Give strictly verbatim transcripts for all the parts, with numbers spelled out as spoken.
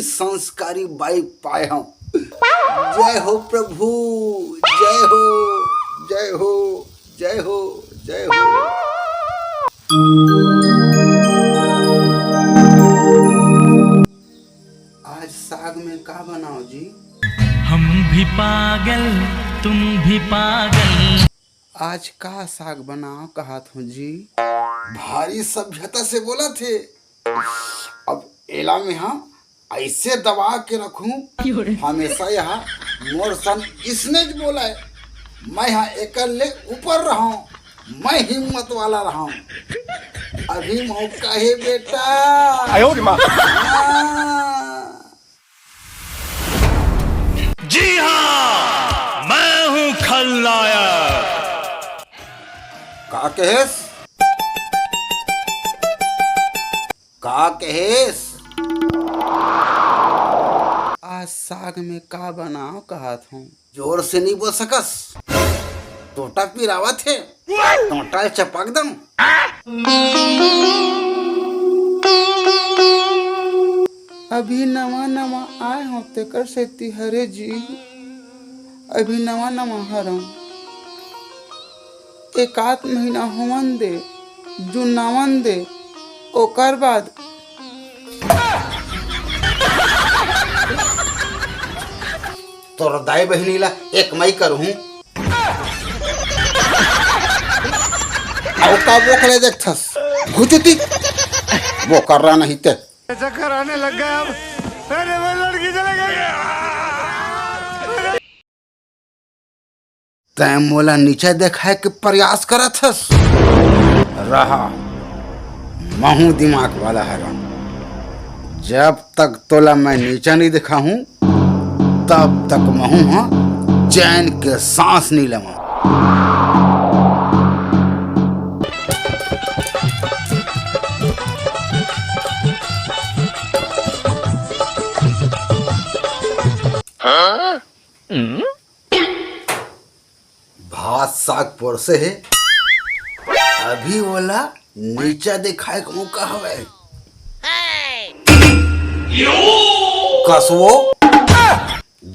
संस्कारी बाई पाए हंव। जय हो प्रभु, जय हो, जय हो, जय हो, जय हो। आज साग में का बनाओ जी? हम भी पागल, तुम भी पागल। आज का साग बनाओ कहत हो जी? भारी सभ्यता से बोलत हे। अब एला में हम ऐसे दबा के रखूं, हमेशा यह मोर सन इसने ज बोले। मैं हा एकर ले ऊपर रहूं, मैं हिम्मत वाला रहूं। अभी मौका है बेटा। आयो रे माँ। हाँ। जी हाँ, मैं हूँ खलनायक। का कहेस? का कहेस? आज साग में का बनाओ कहत हूँ। जोर से नहीं बोल सकस, टोटा पिरावत हे, टोटा चपक दम। अभी नवा नवा आए हो तेकर सेती हरे जी, अभी नवा नवा हरम। एकात महीना होवन दे, जुन्नावन दे, ओकर बाद। तोर दाई बहिनी ला एक मई करहूं। अउ का बोकले देखथस? घुचती। वो कर रहा नहीं ते। चक्कर आने लग गया अब। अरे वो लड़की चले गई। तैं मोला नीचा देखाय के प्रयास करत हस? रहा, महूं दिमाग वाला हरं। जब तक तोला मैं नीचा नहीं दिखाहूं, तब तक महूं ह चैन के सांस नहीं लेवा। भात साग परोसे हे, अभी ओला नीचा दिखाए के मौका हवय। कसवो,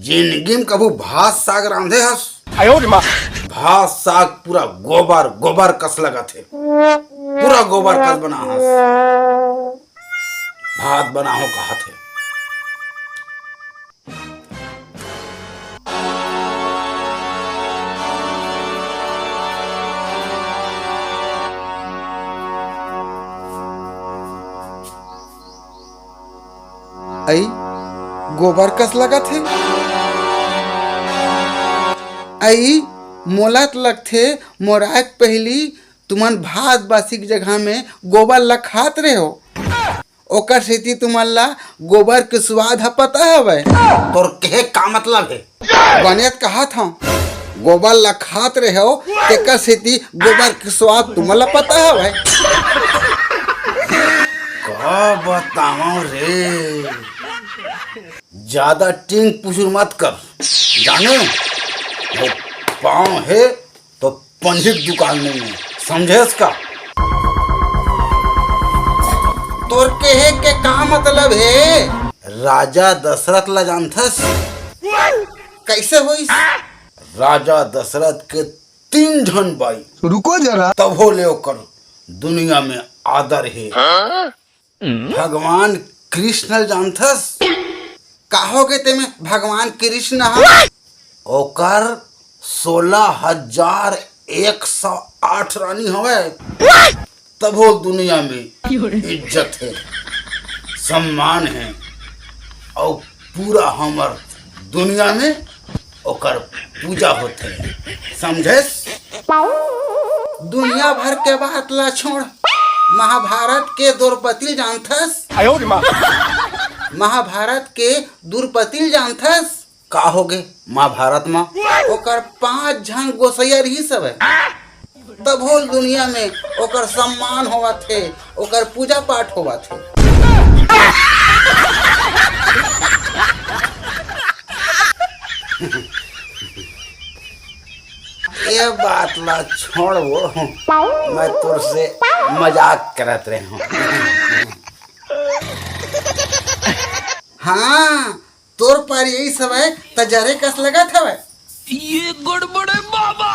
जिंदगी में कभू भात साग रांधे हस? आयो रे माँ। भात साग पूरा गोबर, गोबर कस लगत हे, पूरा गोबर कस बना हस। भात बनाहो कहत हे। अई गोबर कस लगत हे। अई मोला त लगथे मोर आए के पहिली तुमन भात बासी के जगह में गोबर ल खात रहे हो। ओकर सेती तुमन ला गोबर के स्वाद ह पता हवय। तोर कहे का मतलब हे? बने त कहत हंव, गोबर ला खात रहे हो, तेकर सेती गोबर के स्वाद तुमन ला पता हवय। का बतावं रे, ज्यादा टिंग पुसुर मत कर, जाने वो पाँव हे तो पनही के दुकान नहीं है, समझेस का? तोर कहे के का मतलब हे? राजा दशरथ ला जानथस? कैसे होइस? राजा दशरथ के तीन झन बाई। रुको जरा। तभो ले ओकर दुनिया में आदर हे। भगवान कृष्ण ल जानथस? का होगे तेमे भगवान कृष्ण ह? ओकर सोलह हजार एक सौ आठ रानी हवय, तभो दुनिया में इज्जत हे, सम्मान हे, अउ पूरा हमर दुनिया में ओकर पूजा होथे, समझेस? दुनिया भर के बात ला छोड़, महाभारत के द्रौपदी ल जानथस? आयो रे माँ। महाभारत के द्रौपदी ल जानथस? का होगे महाभारत म? ओकर पांच झन गोसैया रिहिस हवय। तभो ले दुनिया में ओकर सम्मान होवत हे, ओकर पूजा पाठ होवत हे। ये बात ला छोड़ वो, मैं तोर से मजाक करत रहे हूँ। हाँ, तोर पार यही सब है, त जरे कस लगत हवय। ये गड़बड़ है बाबा।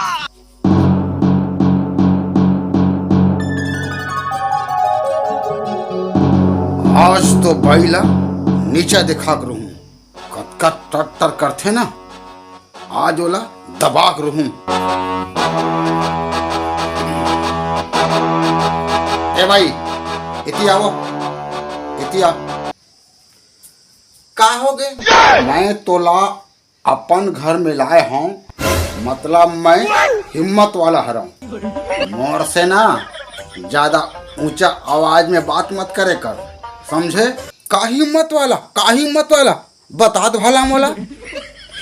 आज तो बाई ला नीचा दिखा के रहूं। कतका टर-टर करथे ना, आज ओला दबा के रहूं। ए भाई, इति आवो, इति आ। का हो गे? मैं तोला अपन घर में लाए हंव, मतलब मैं हिम्मत वाला हरंव। मोर से ना ज्यादा ऊंचा आवाज में बात मत करे कर, समझे? का हिम्मत वाला, का हिम्मत वाला? बता दे भला मोला,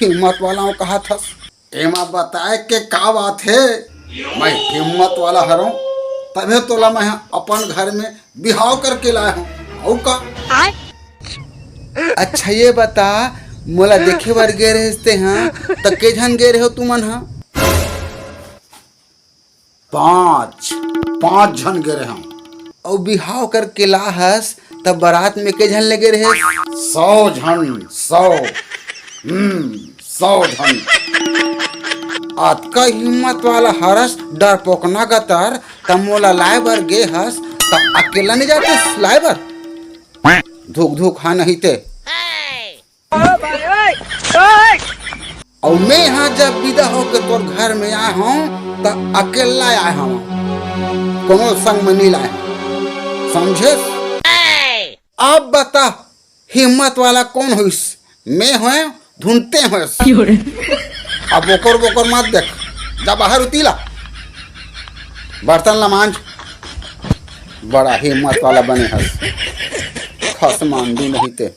हिम्मत वाला हूँ कहा थस। एमा बताए के का बात हे? मैं हिम्मत वाला हरंव, तभे तोला मैं ह अपन घर में बिहाव करके लाए हूँ। अउ का? अच्छा ये बता, मोला देखे बर गे रहेस ते हा, त के झन गे रहे हो तुमन हा? पांच, पांच झन गे रहे हम। अउ बिहाव करके लाहस, त बारात में के झन ले गे रहे? सौ झन, सौ। हम्म, सौ झन। अतका हिम्मत वाला हरस, डरपोकना गतर, त मोला लाए बर गे हस, त अकेला नहीं जाते लाए बर? धुक धुक, हाँ नहीं ते। अउ मैं हा जब विदा होके तोर घर में आए हूँ, त अकेला आए हूँ, कोनो संग में नहीं लाए हूँ, समझेस? अब बता, हिम्मत वाला कौन होइस? मैं होए, धुनते होइस। अब बोकर बोकर मत देख, जा बाहर उतीला, बर्तन ला मांज। बड़ा हिम्मत वाला बने हस, खस मांडू नहीं ते।